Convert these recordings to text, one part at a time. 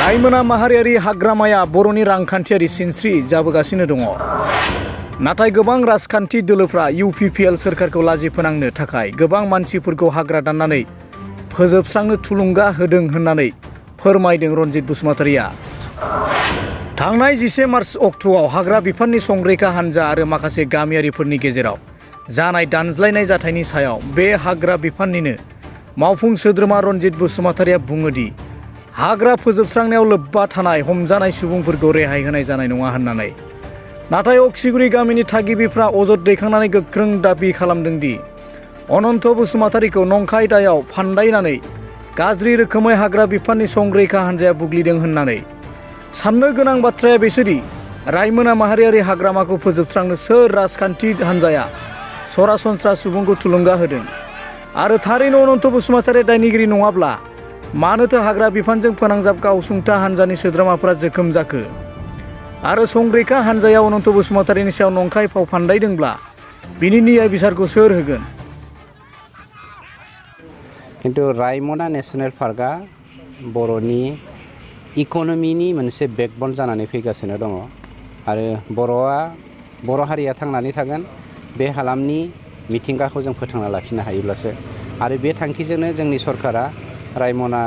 रायमोना माहारियारि हाग्रामाया बर'नि रांखान्थियारि सिनस्रि जाबोगासिनो दङ। नाथाय गोबां राजखान्थि दोलोफ्रा UPPL सोरखारखौ लाजि फोनांनो थाखाय गोबां मानसिफोरखौ हाग्रा दाननानै फोजोबस्रांनो थुलुंगा होदों होननानै फोरमायदों रनजित बसुमतारिया। थांनाय 11 मार्च अक्ट'आव हाग्रा बिफाननि संरैखा हान्जा आरो माखासे गामियारिफोरनि गेजेराव जानाय दानज्लायनाय जाथायनि सायाव बे हाग्रा बिफाननिनो मावफुं सोद्रोमा रनजित बसुमतारिया बुङो दि हाग्रा फोजोबस्रांनायाव लोब्बा थानाय हमजानाय सुबुंफोरखौ रेहाय होनाय जानाय नङा होननानै। नाथाय अक्सिगुरि गामिनि थागिबिफ्रा अजद दैखांनानै गोख्रों दाबि खालामदों दि अनन्त बसुमतारिखौ नंखाय दायाव फान्दायनानै गाज्रि रोखोमै हाग्रा बिफाननि संरैखा हान्जाया बुग्लिदों होननानै। साननो गोनां बाथ्राया बेसोदि रायमोना माहारियारि हाग्रामाखौ फोजोबस्रांनो सोर राजखान्थि हान्जाया सरासनस्रा सुबुंखौ थुलुंगा होदों आरो थारैनो अनन्त बसुमतारिया दायनिगिरि नङाब्ला मानोथो हाग्रा बिफानजों फोनांजाब गावसुंथा हान्जानि सोद्रोमाफोरा जोखोम जाखो आरो संरैखा हान्जाया अनन्त बसुमतारिनि सायाव नंखाय फाव फान्दायदोंब्ला बिनि न्याय बिसारखौ सोर होगोन? किन्तु रायमना नेशनेल पार्कआ बर'नि इक'नमिनि मोनसे बेकबन जानानै फैगासिनो दङ आरो बर' हारिया थांनानै थागोन बे हालामनि मिथिंगाखौ जों फोथांना लाखिनो हायोब्लासो। आरो बे थांखिजोंनो जोंनि सरकारा रायमना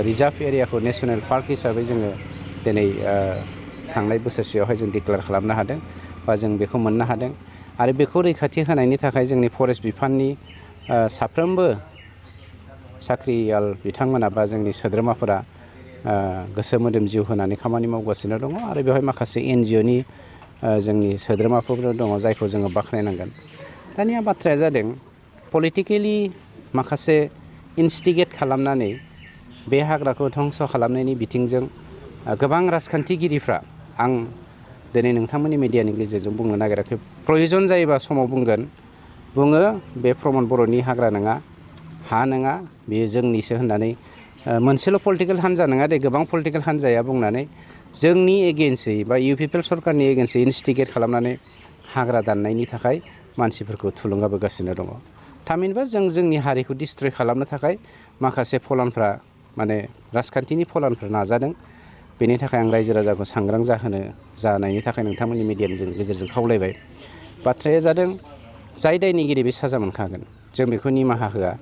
रिजार्भ एरियाखौ नेशनेल पार्क हिसाबै जोङो दिनै थांनाय बोसोरसेयावहाय जों डिक्लेयार खालामनो हादों बा जों बेखौ मोननो हादों। आरो बेखौ रैखाथि होनायनि थाखाय जोंनि फरेस्ट बिफाननि साफ्रोमबो साख्रियाल बिथांमोना बा जोंनि सोद्रोमाफोरा गोसो मोदोम जिउ होनानै खामानि मावगासिनो दङ आरो बेवहाय माखासे NGOनि जोंनि सोद्रोमाफोर दङ जायखौ जोङो बाख्नायनांगोन। दानिया बाथ्राया जादों पलिटिकेलि माखासे इनस्टिगेट खालामनानै बे हाग्राखौ धंस खालामनायनि बिथिंजों गोबां राजखान्थिगिरिफ्रा आं दिनै नोंथांमोननि मिडियानि गेजेरजों बुंनो नागिराखै, प्रयजन जायोबा समाव बुङो बे प्रमद बर'नि हाग्रा नङा, हा नङा, बेयो जोंनिसो होननानै मोनसेल' पलिटिकेल हान्जा नङा दे, गोबां पलिटिकेल हान्जाया बुंनानै जोंनि एगेन्स्टै बा UPPL सरकारनि एगेन्स्टै इनस्टिगेट खालामनानै हाग्रा दाननायनि थाखाय मानसिफोरखौ थुलुंगाबोगासिनो दङ। थामहिनबा जोंनि हारिखौ डिस्ट्रय खालामनो थाखाय माखासे फलानफ्रा राजखान्थिनि फलानफ्रा नाजादों। बेनि थाखाय आं रायजो राजाखौ सांग्रां जानायनि थाखाय नोंथांमोननि मिडियानि गेजेरजों खावलायबाय। बाथ्राया जादों जाय दायनिगिरि बे साजा मोनखागोन, जों बेखौ निमाहा होआ।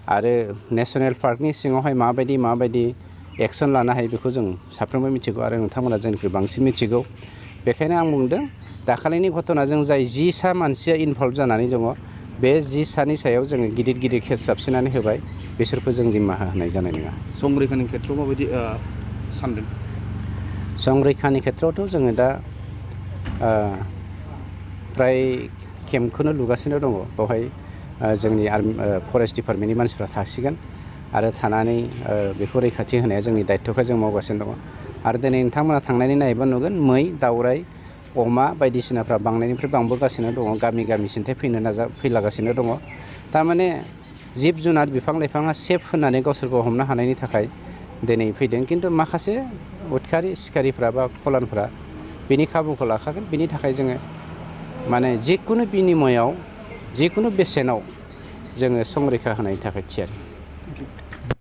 आरो नेशनेल पार्कनि सिङावहाय माबायदि एक्सन लानो हायो बेखौ जों साफ्रोमबो मिथिगौ आरो नोंथांमोना जोंनिख्रुइ बांसिन मिथिगौ। बेखायनो आं बुंदों दाखालिनि घटनाजों जाय 10 सा मानसिया इनभल्भ जानानै दङ, बे 10 सानि सायाव जोङो गिदिर केस जाबसिननानै होबाय, बिसोरखौ जों निमाहा होनाय जानाय नङा। संरैखानि खेथ्रआव माबायदि सानदों? संरैखानि खेथ्रआवथ' जोङो दा फ्राय केम्पखौनो लुगासिनो दङ। बेवहाय जोंनि फरेस्ट डिपार्टमेन्टनि मानसिफ्रा थासिगोन आरो थानानै बेखौ रैखाथि होनाया जोंनि दायथ'खौ जों मावगासिनो दङ। आरो दिनै नोंथांमोना थांनानै नायोबा नुगोन मै, दाउराइ, अमा बायदिसिनाफ्रा बांनायनिफ्राय बांबोगासिनो दङ, गामि सिन्थाय फैलागासिनो दङ। थारमाने जिब जुनार बिफां लाइफाङा सेफ होननानै गावसोरखौ हमनो हानायनि थाखाय दिनै फैदों। खिन्थु माखासे उदखारि सिखारिफ्रा बा फलानफ्रा बेनि खाबुखौ लाखागोन। बेनि थाखाय जोङो जिखुनु बिनिमयआव जिखुनु बेसेनाव जोङो संरैखा होनायनि थाखाय थियारि।